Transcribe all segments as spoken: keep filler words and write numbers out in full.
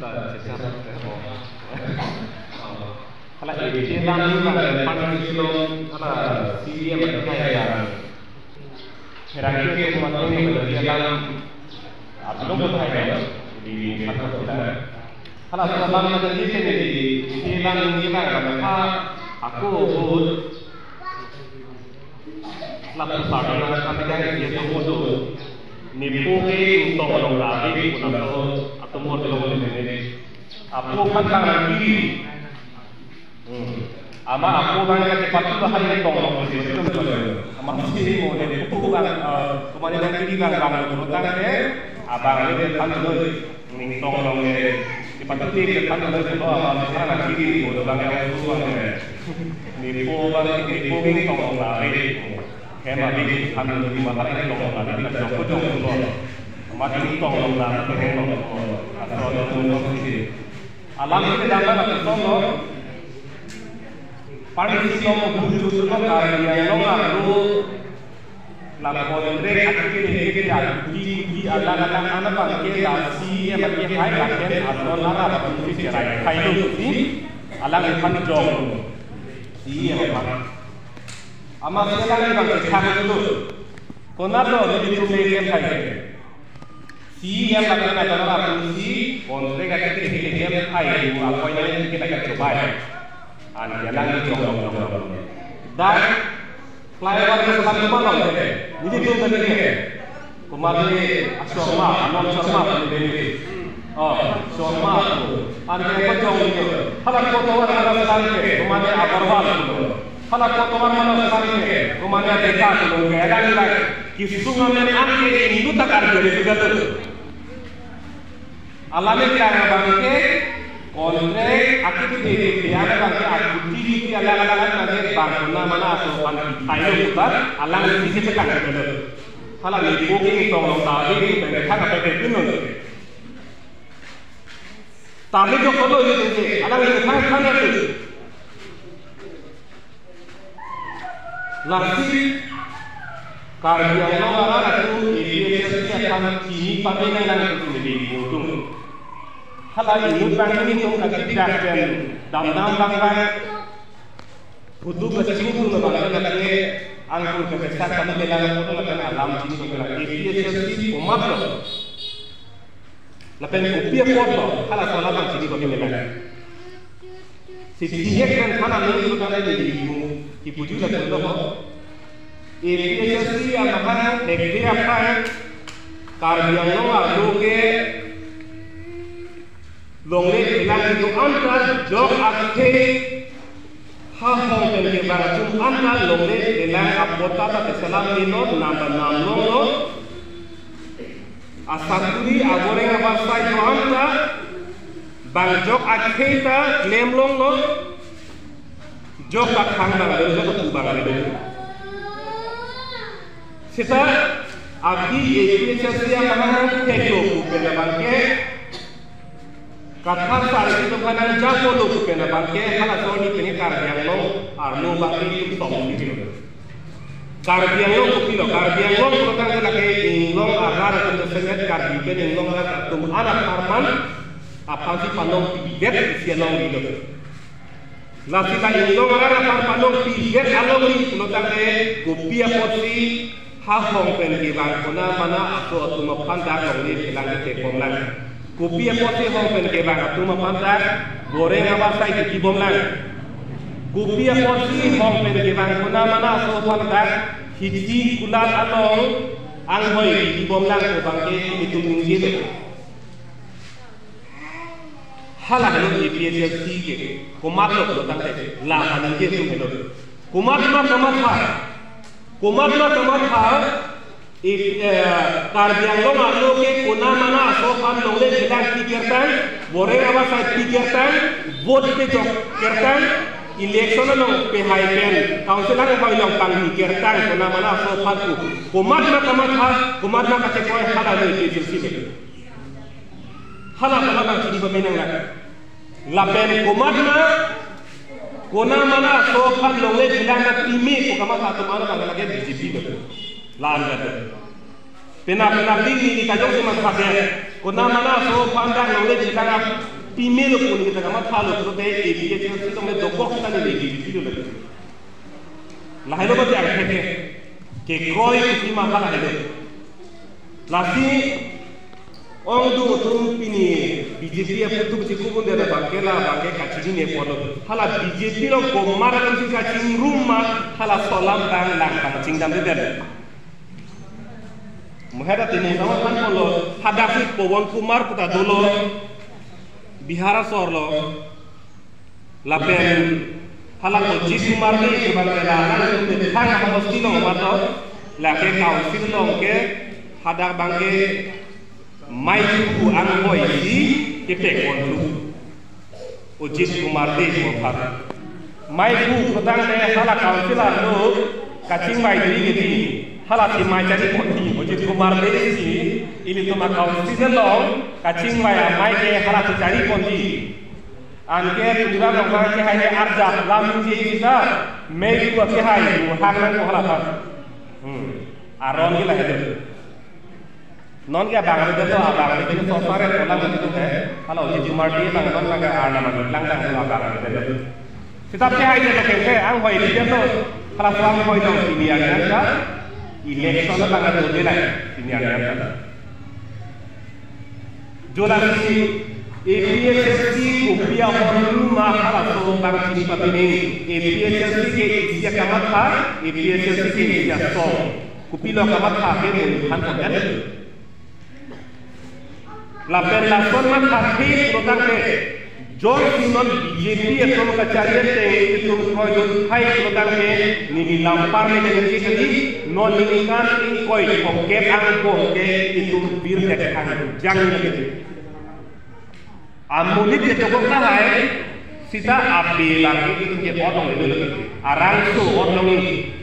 ta chechak. Hala isi lang ni bang pan silong hala C E M akhai ya. Herang ke ke matang ni bang isi lang atulong ko thai ya. Di kan ko kita. Hala so lang na di ke ni di isi lang ni bang bang ha ako hut. Lapu sarana kami kan isi atum mutu. Nipu ke Ingtong along lari puna to atum mutu long ni. Apo kan bang lagi. Hmm. Ama apo bang ke cepat tu bahari Ingtong along ni betul betul. Ama si mo nipu bang, eh, kemana bang kiri bang bang lo tang ke, abang lo kan lo. Ingtong along ke, ipatuti ke kan lo pulo ama sekarang lagi di pulo bang yang pulo bang ke. Nipu bang, nipu Ingtong along lari. Hem abi kan lo di mahal Ingtong along lari, kita joko joko pulo. Amat Ingtong along lari, pengen lo. Asal lo pulo sih. Alam ini dapat solo. Pan silong hut lo Karbi Anglong arlo la contract akithe akithe kuti kuti alang alang ana bang ke la C E M akhai lapen aton ara atum si cherai khai lo si alang iphan jong C E M aphan. Ama si alang bang ke chak lo. Konat lo ni tum le ke khai ke. C E M lapen aton atum si contract akithe akithe akhai lo appointment ke la kachobai. An ke alang jong jong jong. Dak flyover ke selam ke malom ke. Neli tum tadi ke. Kumari Sharma, Anand Sharma tadi ke. Oh, Sharma tu. An ke apa jong ni. Hala kotovar mana selam ke. Kumari Agarwal tu. Hala kotovar mana selam ke. Kumari Deka tu. Ke alang alang. Kisung amen an ke indu tak arjo itu jatuh. Alam iklang abang ke contract akithe akithe abang ke akuti kuti alang alang abang ke bang kona mana aso pan thai lo putar alang isi ke tekan ke lo. Hala nipu Ingtong along tadi itu bang thang apa ke pinun. Tadi joko lo itu ke alang ini thang thang itu. Lasi Karbi Anglong arat atum A P H L C akan chini pamenang nang atum di Bengtung. Hala inut bang ini tum kaki dak pen dam dam bang bang. Butuh kecil tum bang bang lagi angkur kecil kami bilang tum akan alam chini bang A P H L C umat lo. Lapen kopi apot lo, hala sola bang chini bagi melak. Si chini ek kan thana nung itu kan ini di mu, kipuju la pun lo. A P H L C amahang, thekde aphan, Karbi Anglong arlo ke, longle kelang itu anta, jok akhei, ha hong pen kevang atum anta longle kelang apot ta keselam ni lo, nam ta nam long lo. Asakuri aboreng abarsai do anta, bang jok akhei ta klem long lo, jok akhang bang lo, jok tu bang lo. Seta abi A P H L C amahang theklo pu pen abang ke, Kathar sari itu kan jangkolo pen abang ke hala soni pini Karbi Anglong arlo bang ke itu tong gitu. Karbi Anglong kopilo, Karbi Anglong pulo tangte lake Inglong arat atum semet Karbi pen Inglong arat atum an apharman aphansi panong pidet isi alongri. Lasi la Inglong arat aphan panong pidet alongri pulo tangte kopi apotsi ha hong pen kevang konamana aso atum aphan dak longle phelang kepekbomlang. Kopi apotsi hong pen kevang atum aphan dak boreng abasai kepibomlang. Kopi apotsi hong pen kevang konamana aso aphan dak hithi kulat along anghoi kepibomlang pu abangke nelitum ningje. Hala helo A P H L C ke, komatlo pulo tangte, la aningje atum helo. Komatma kamatha, komatma kamatha, i, eh, Karbi Anglong arlo ke konamana aso aphan longle phelang pi kertang, boreng abasai pi kertang, vote pejok kertang, election along pehai pen, council anghoi along pangni kertang, konamana aso aphan pu. Komatma kamatha, komatma kachekoi hala helo A P H L C ke. Hala hala abang chini pamenang la. Lapen komatma, konamana aso aphan longle phelang dak pime pu kamatha atum ano bang lake B J P lo. La-an lo. Penap penap ding neli kajongsi mathadet. Konamana aso aphan dak longle phelang dak pimelo pu neli ta kamathalo pulote A P H L C along le dokok sitame neli B J P lo lake. Lahelo bati angtheke. Kekroi kopima hala helo. Lasi ongdung atum pini B J P aputu chikubun dera abangke la abangke kachinine apotlo. Hala B J P along komat atumsi kachingrum ma hala solam tang lang pangchingdamdedet. Muhera timung tama kan polo hadaksi Pawan Kumar puta dolo Bihar asorlo. Lapen hala Ajit Kumar Dey ke bang ke la nang tum thang hosti along mato lake council along ke hadak abangke maipu anghoi si kepekponlo. Ajit Kumar Dey ko aphan maipu kotang le hala council arlo kachingvai dei ke dei, halasi mai chariponji. Ajit Kumar Dey si ilitum a-council along kachingvai amai ke halasi chariponji. Anke Tuliram Ronghang kehai ke arjap lam ningje sita, mei pu kehai pu hang nangpo hala aphan. Hmm. Aron ke lahelo. Non ke abang avedetlo, abang avedetlo, sosare polang avedetlo he. Hala Ajit Kumar Dey abang non lake arnam lang dang abang avedetlo. Sita kehai ke ke anghoi avedetlo. Hala so anghoi along pini arni an ta election abang avedetlo, pini arni an ta. Jo lasi A P H L C kopi ahormu ma halaso abang chini papining. A P H L C ke isi akamatha, A P H L C ke isi asong. Kopilo akamatha ke mo than pondet. Lapen lason mathathe pulo tangte, jongsi non B J P atum kachari ateng itum kroidunthai pulo tangte, neli lampar le ningje kali, non ningkan ingkoi thomkep angbong ke itum birdet hangjang lagi. Amonit ke tokok tahai, sita abelang ke itum ke-ot longlo. Arangso ot longlo.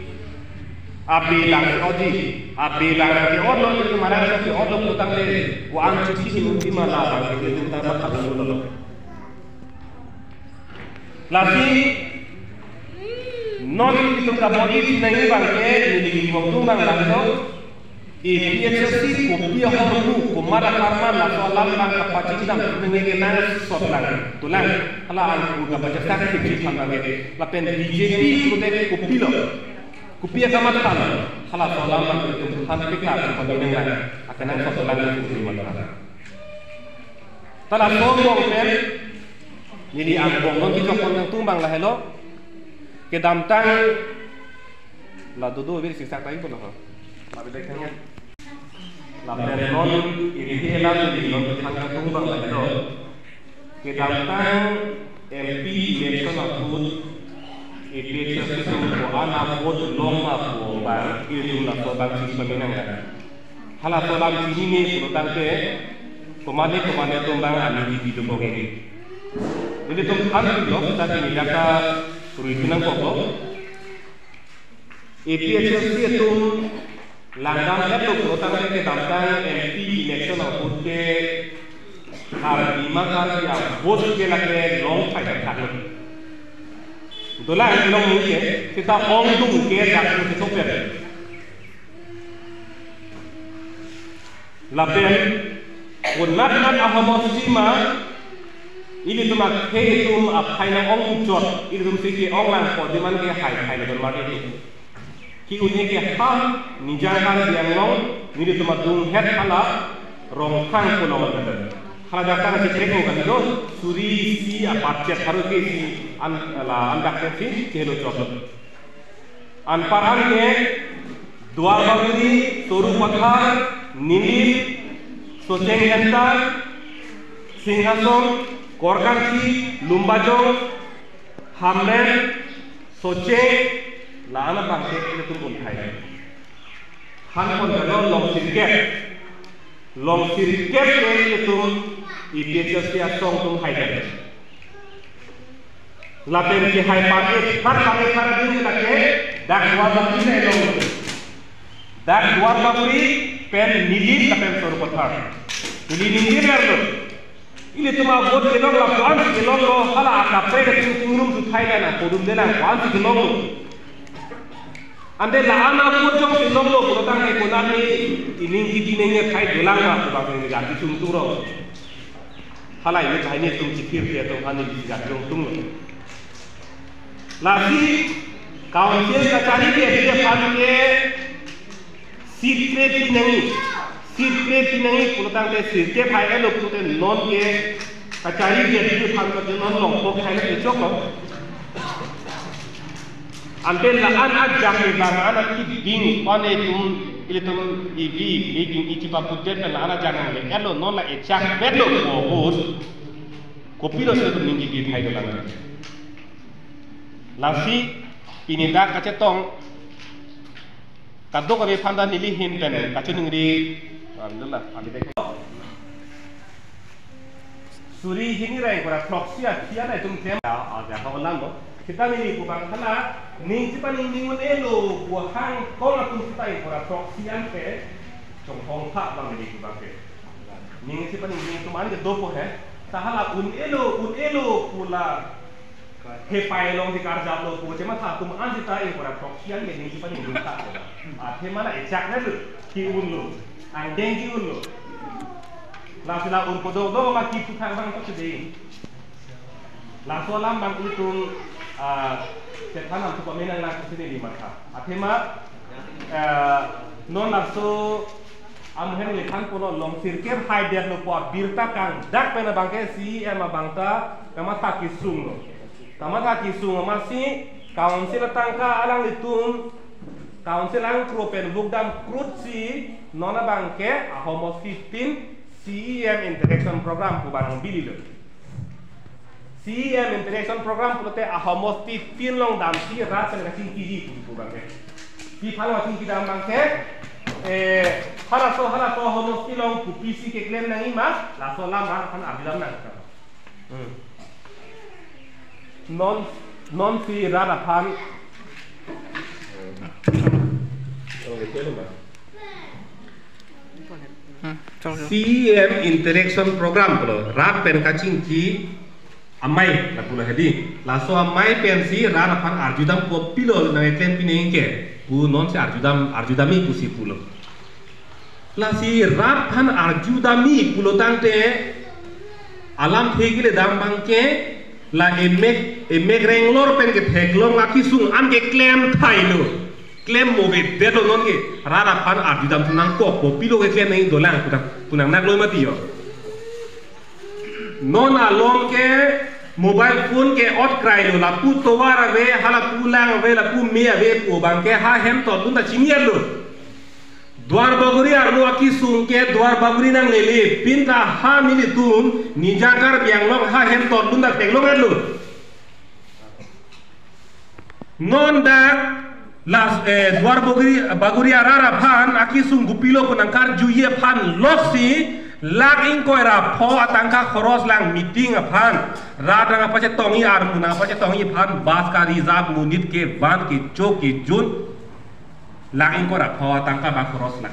Abelang ke-otji. Abelang ke-otlo, itum arangso ke-otlo putangte, ko-an chithi si unti ma la abang ke itum ta matha longlo. Lasi non itum kabor-i nangji abang ke, neli kibong atum abang langlo. A P H L C kopi ahormu, komat apharman, laso alam abang kapachingdam nangji ke nangsot lang. Tulang, hala angkur kapachak thekji aphan abang ke. Lapen B J P pulote kopilo, kopi akamatha lo, halaso alam abang itum than pika chepame nanglang. Akenangsot lang itum matha. Ta laso angbong pen, neli angbong non kejok pon nangtum abang lahelo. Kedamtang la dodo bir siksak tai pulo ha. Lapen non isi alam neli non kethang nangtum abang lahelo. Kedamtang M P election ahut A P H L C atum ko-an a-vote long ma pu abang, itum laso abang chini pamenang nang. Halaso alam chinine pulo tangte, komane komane atum abang ani di di lo ke. Nelitum thanpilo, tadi ni data rui pinang koko. A P H L C atum langdam-etlo pulo tangte kedamtang M P election ahut ke Karbi ma Karbi a-vote ke lake long phai thaklo. Dolang long ningje, sita ongdung ke dak tu setoper. Lapen konat nat ahomosti ma, ilitum akhei atum aphai nang-ongchot, ilitum si ke-ong lang ko diman ke hai hai lo don mar ilitum. Ke-un-e ke ha Nijang Karbi Anglong, nelitum adunghet hala Rongkhang pu along atum. Hala jangtang si trek mo kan do, suri isi apatchet haru ke isi an la andak ke si kehelo chot. Anpar an ke Duar Bagori, Sarupathar, Nilip, Socheng Hemta, Singhason, Korkanthi, Lumbajong, Hamren, Socheng, la-an abang ke ilitum un hai. Han kon kano long sirkep. Long sirkep ke ilitum APHLC asong atum hai. Lapen ke hai party, third party, third party lake dak Duar Bagori le long. Dak Duar Bagori pen Nilip lapen Sarupathar. Nilip Nilip le long. Ilitum avote kelong lapu-an si kelonglo, hala akaprek atum chingrum tu thai le nang, podum le nang, pu-an si kelonglo. Ante la-an avote jongsi longlo pulotangte konat ni ining kidi nengnya thai dolang ma pu abang neli jati sung turo. Hala ini thai ni tum chithir dia tum hani di jati long tunglo. Lasi council kachari dia dia aphan ke seat kre pi nangji. Seat kre pi nangji pulotangte sirkep hai lo pulote non ke kachari dia dia aphan ke non longpo ke hai lo choklo. Ante la-an ajak ke bang an akiding one tum ilitum ivi liging ichi papudet la-an ajak nang le elo non la echak bet lo ko bus. Kopilo si tum ningki ki thai dolang. Lasi pini dak kachetong kadokave aphanta neli ahin pen kachiningri. Alhamdulillah, kami dek. Suri hini reng kora throksi athia na itum klem. Ya, ya, ya, kawan lang, no? Kita neli pu abang hala, ning si paning ning un-elo, pu hang kong atum sita kora throksi an pe, chonghong pha abang neli pu abang pe. Ning si paning ning atum an ke dopo he. Ta hala un-elo, un-elo, pu la. He pai long si karjap lo pu chematha atum an sita kora throksi an ke ning si paning ning ta. Athema la echak na lo, ki-un lo, angdeng ki-un lo. Lasi la un podok do ma ki pu thang bang to si dei. Laso alam abang ilitum, ah, chethan nangthu pamenang lang si neli matha. Athema, eh, non laso ahem le than pulo long sirkep hai det lo pu abirta kangdak pen abang ke CEM abang ta kamatha kesung lo. Kamatha kesung amatsi council atangka alanglitum council angkro pen vukdam krut si non abang ke ahomos fifteen CEM interaction program pu abang bili lo. CEM interaction program pulote ahomos fifteen along damsi rat pen kachingkiji pu pu abang ke. Pi aphan lo kachingki dam abang ke, eh, halaso halaso ahomos along kopisi keklem nangji ma, laso alam rat aphan arjudam nang. Hmm. Non, non si rat aphan. Hmm, chok, chok. CEM interaction program pulo, rat pen kachingki amei lapulo hedi. Laso amei pensi rat aphan arjudam kopilo nang keklem pi nangji ke pu non si arjudam, arjudamji pusi pulo. Lasi rat aphan arjudamji pulotangte alamthe kele dam abang ke la emek, emek renglor pen ketheklong akesung an keklem thai lo. Klem mo ve det lo non ke rat aphan arjudam thu nangkok, kopilo keklem nangji dolang pu nang, pu nang nak lo mati yo. Non along ke mobile phone ke ot krai lo, lapu tovar ave, ha lapu lang ave, lapu me ave pu abang ke ha hem totdun ta chini lo. Duar Bagori arlo akesung ke Duar Bagori nanglele, pinta ha nelitum Nijang Karbi Anglong ha hem totdun ta theklong lo. Non dak las, eh, Duar Bagori, Bagori arat aphan akesung kopilo pu nangkarjuji aphan loksi lakh ingkoi ra pho atangka khoros lang meeting aphan. Rat nangpachetongji, armu nangpachetongji aphan bus ka-reserve monit kevan kecho kejun. Lakh ingkoi ra pho atangka abang khoros lang.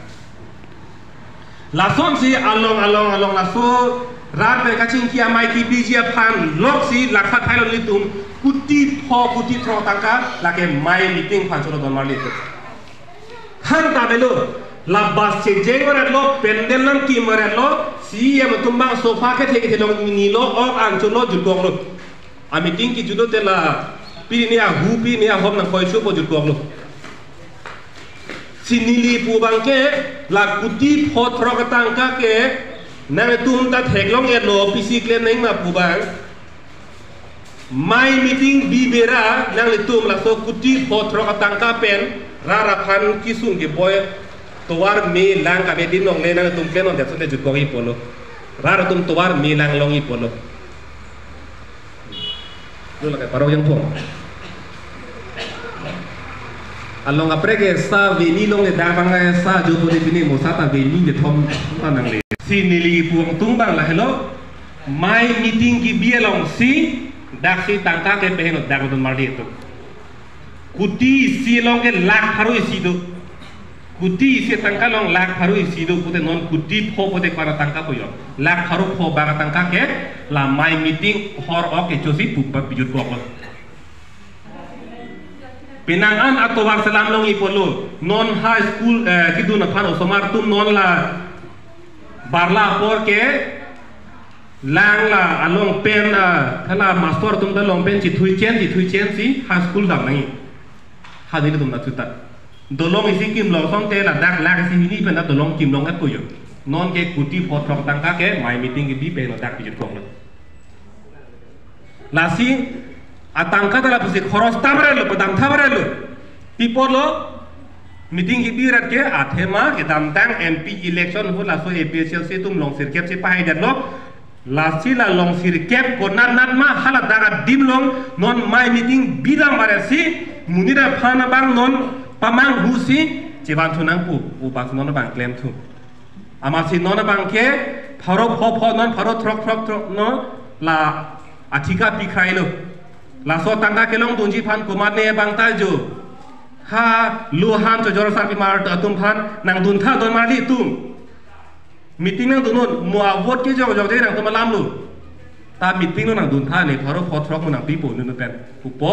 Lasonsi along along along laso rat pen kachingki amei kebiji aphan loksi lakha thai lo nelitum kuti pho kuti throk tangka lake mei meeting aphan cholo don mar litum. Hang ta avelo. La bus chejeng varet lo, pandal nangkim varet lo, C E M atum abang sofa kethe kethe along nilo, ok anchot lo, jutkoklo. A meeting kejutlo te la pini ahu pini ahom nangkoi chupo, jutkoklo. Si neli pu abangke la kuti pho throk atangka ke nangtum ta theklong-etlo, pisi klem nangma pu abang. Mai meeting bi bera nanglitum laso kuti pho throk atangka pen rat aphan kesung keboi tovar me lang kave adim longle nangtum klem-etdet asonte jutkok-ipo lo. Rat atum tovar me lang long-ipo lo. Lo lake parok jangphong. Along kaprek ke sa veni longle, dak abang ke sa jo poni pini mo sa ta veni kethom ta nangle. Si neli pu angtung abang lahelo. Mai meeting kebi alongsi daksi tangka ke peheno dak dun marli atum. Kuti isi along ke lakh pharo isi do. Kuti isi atangka along lakh pharo isi do pute non kuti pho pute ko-an atangka po jo. Lakh pharo pho bak atangka ke la mai meeting hor ok kechosi pupa pijut ko. Penang an atovar selam long-ipo lo. Non high school, eh, kedun aphan osomar atum non la barla apor ke lang la along pen, ah, hala master atum ta long pen chethui chen, chethui chen si high school dam nangji. Ha nelitum na chuta. Dolong isi kimlong asonte ladak lakh isi hini pen ta dolong kimlong-etpo jo. Non ke kuti pho throk tangka ke mai meeting kebi pen ladak pijut kong lo. Lasi atangka ta lapusi khoros ta varet lo, padam ta varet lo. Pi apot lo, meeting kebi rat ke athema kedamtang M P election ahut laso A P H L C atum long sirkep si pahai det lo. Lasi la long sirkep konat nat ma hala dak adim along non mai meeting bidam varet si monit aphan abang non pamanghu si chevan thu nangpo, o bak non abang klem thu. Amatsi non abang ke pharo pho pho non pharo throk throk throk no la athika pikhai lo. Laso tangka kelong dunji aphan komatne abang ta jo. Ha lo han chojor sarpimar atum aphan nangdun tha don marli atum. Meeting nangdun non mo a vote kejok jok je nangtum alam lo. Ta meeting lo nangdun tha ne pharo pho throk mo nangpipo nunu pen. Pupo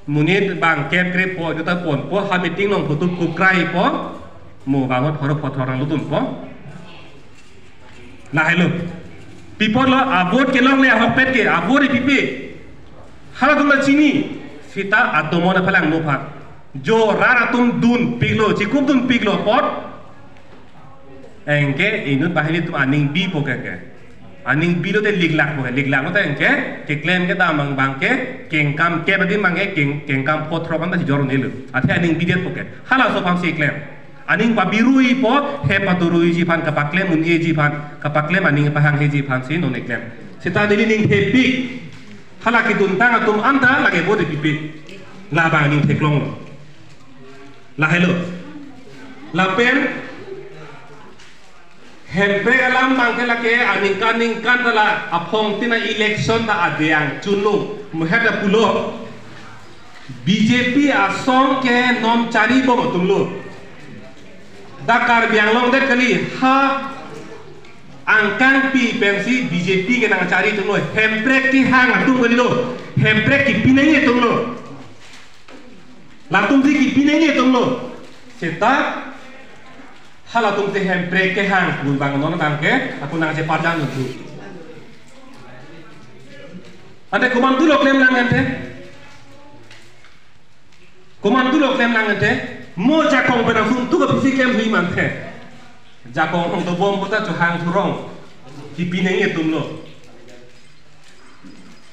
monit bang kep krep po, juta ponpo, ha meeting along photo kup krai po, mo bang pharo pho throk nangdunpo. Lahelo. Pi apot lo a vote kelongle ahokpet ke, a vote pipe. Halatum ta chini, sita atomon aphalang no phat. Jo rat atum dunpiklo, chikup dunpiklo apot. Anke inut banghini atum aning bipo ke ke. Aning bilo te liklakpo ke. Liklaklo te anke keklem kedam abang abang ke kengkam kep adim abang ke keng, kengkam pho throk an ta si jor nelo. Athe aning bidetpo ke. Halaso aphan si klem. Aning pabiruipo, he paturuiji aphan, kapaklem un-eji aphan, kapaklem aning pahanghiji aphan si non eklem. Seta neli ning thepik. Hala keduntang atum anta lake vote pipe. Labang aning theklonglo. Lahelo. Lapen hemprek alam abang ke lake aningkan ningkan ta la aphong tina election ta adeng chunlo, muhet ta pulo. B J P asong ke non chari bom atum lo. Dak Karbi Anglong det kali, ha angkang pi pensi B J P ke nangchari atum lo, hemprek kehang atum kali lo, hemprek kepi nangji atum lo. Latum si kepi nangji atum lo. Seta halatum si hemprek kehang pu abang non abang ke ako nangcheparjan lo tu. Ante komantu lo klem nang ante. Komantu lo klem nang ante. Mo jakong pen angsung tu ke pisi klem hui mante. Jakong hong dobom kota chohang thurong. Kepi nangji atum lo.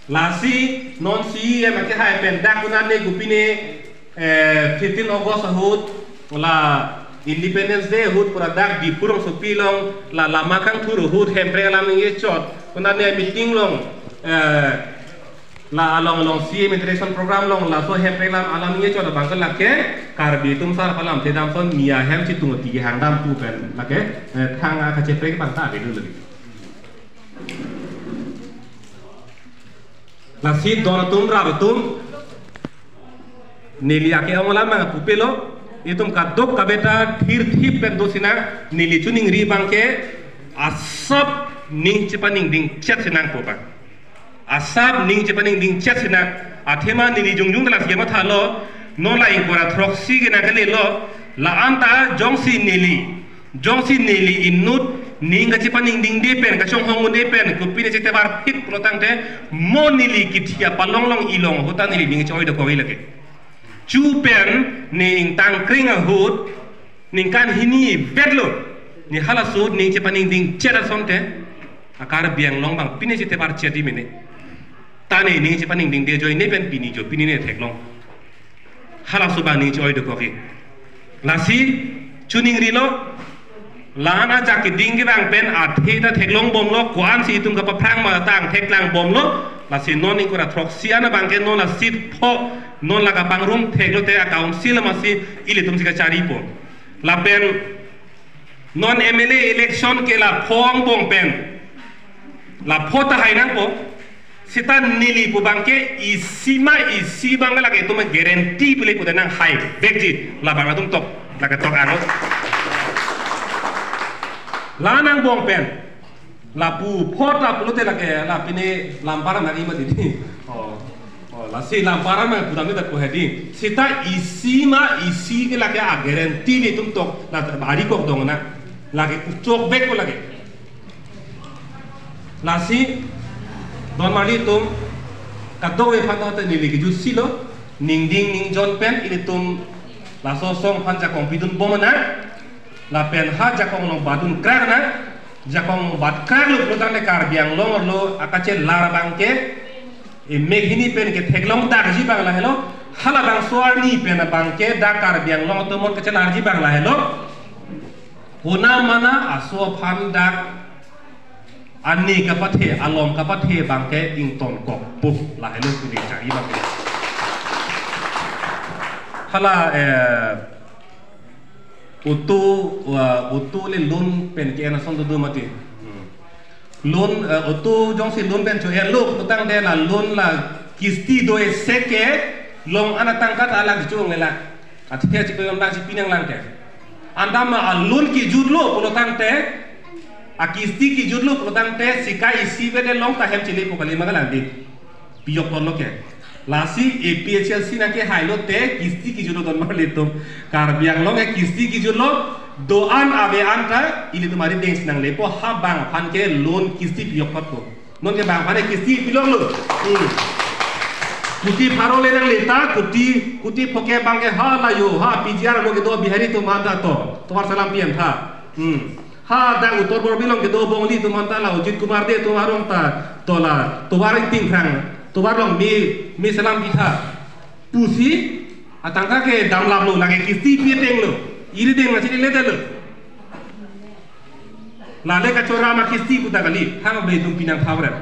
Lasi non C E M akehai pen dak konatne kopine, eh, fifteen August ahut la Independence Day ahut pura dak Diphu rongsopi along la lama kangthur ahut hemprek alam ningje chot. Konatne meeting along, eh, la along along C E M interaction program along laso hemprek alam alam ningje chot abang ke lake Karbi atum sar palam thedam son Miya hem chitung ati kehang dam pu pen lake, eh, thang akacheprek abang ta ave dulu. Lasi don atum rat atum neli ake-ong alam abang pupe lo, itum kadokave ta thirthip pen do sinang, neli choningri abang ke asap ning chepaningding chet sinang ko abang. Asap ning chepaningding chet sinang, athema neli jongjong ta lasi kemathalo, non la ingkoi ra throksi ke nangkele lo, La-an ta jongsi neli, jongsi neli inut ning kachepaningdingde pen, kachonghong unde pen, kopine chetevar phit pulotangte, mo neli kithi apalong long ilong ahut ta neli ning che-oi dokok-i lake. Chu pen ne ingtang kring ahut, ningkan hini vetlo, ne halaso ning chepaningding chet asonte, a Karbi Anglong abang pine chetevar chet di mene. Ta ne ning chepaningdingde ajoine pen pini jo, pini ne theklong. Halaso abang ning che-oi dokok-i. Lasi, chuning rilo, la-an ajak keding kevang pen athe ta theklong bomlo, ko-ansi itum kapaphrang ma ta angthek lang bomlo, lasi non ingkoi ra throksi an abang ke non la seat pho, non la kapangrum theklote a council amatsi ilitum si kacharipo. Lapen non M L A election ke la pho angbong pen, la pho ta hai nangpo, seta neli pu abang ke isi ma isi abang lake itum guarantee pule pu ta nanghai vekji, labang atum tok, lake tok ano. La angbong pen, lapu pho ta pulote lake, la pine lampar nang ima didi. Oh. Oh, lasi lampar ma pudam ta ko hedi. Seta isi ma isi ke lake a guarantee nelitum tok, la ari kok dong na. Lake kuchok vek ko lake. Lasi, don marli atum, kadokave aphan ta neli kejutsi lo, ningding ningjon pen, ilitum, laso asong aphan jakong pidun bom na, lapen ha jakong along badun krak na, jakong along bad krak lo pulotangte Karbi Anglong arlo akachelar abang ke, e, mek hini pen ketheklong dakji abang lahelo, halabangso arni pen abang ke dak Karbi Anglong atum mon kachelarji abang lahelo. Kona mana aso aphan dak ani kapathe, alom kapathe abang ke ingtonkok pu lahelo kuning chari abang ke. Hala, eh, auto, uh, auto le loan pen ke-en ason dodo mati. Hmm. Loan, eh, auto jongsi loan pen cho-enlo pulotangte la loan la kisti do-e sek ke long ana tangka ta alak chong le la. Athe chiklo yom dang si pinang lang ke. Anta ma a loan kejutlo pulotangte, a kisti kejutlo pulotangte, sika isi vede long ta hem chelepo kali ma kalang di. Piyok ponlo ke. Lasi A P H L C nangkehai lote kisti kejutlo don marli atum. Karbi Anglong ke kisti kejutlo, do-an ave-an ta ilitum arideng si nanglepo, ha bang aphan ke loan kisti piyok patpo. Non ke bang aphan ke kisti pilonglo. Hmm. Kuti pharo le nangle ta, kuti, kuti pho ke abang ke ha la yo, ha P G R along kedo Bihari atum aphan ta to, tovar salam P M tha. Hmm. Ha dak Uttar Borbil along kedo Bongali atum aphan ta la Ajit Kumar Dey atum arong ta, to la, tovar ingting phrang, tovar along me, me salam pitha. Pusi, atangka kedam laplo, lake kisti pi ateng lo. Arideng ma chini le lo. Lale kachora ma kisti pu ta kali, hang ble tum pinang phawre.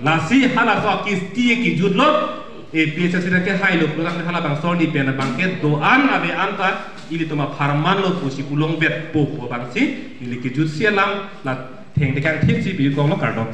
Lasi halaso kisti kejutlo, A P H L C nangkehai lo, pulang halabangso arni pen abang ke do-an ave-an ta, ilitum apharman lo pusi pulong vetpo pu abang si, ili kejutsi alam, la thengte kangthip si piyukong lo, kardom.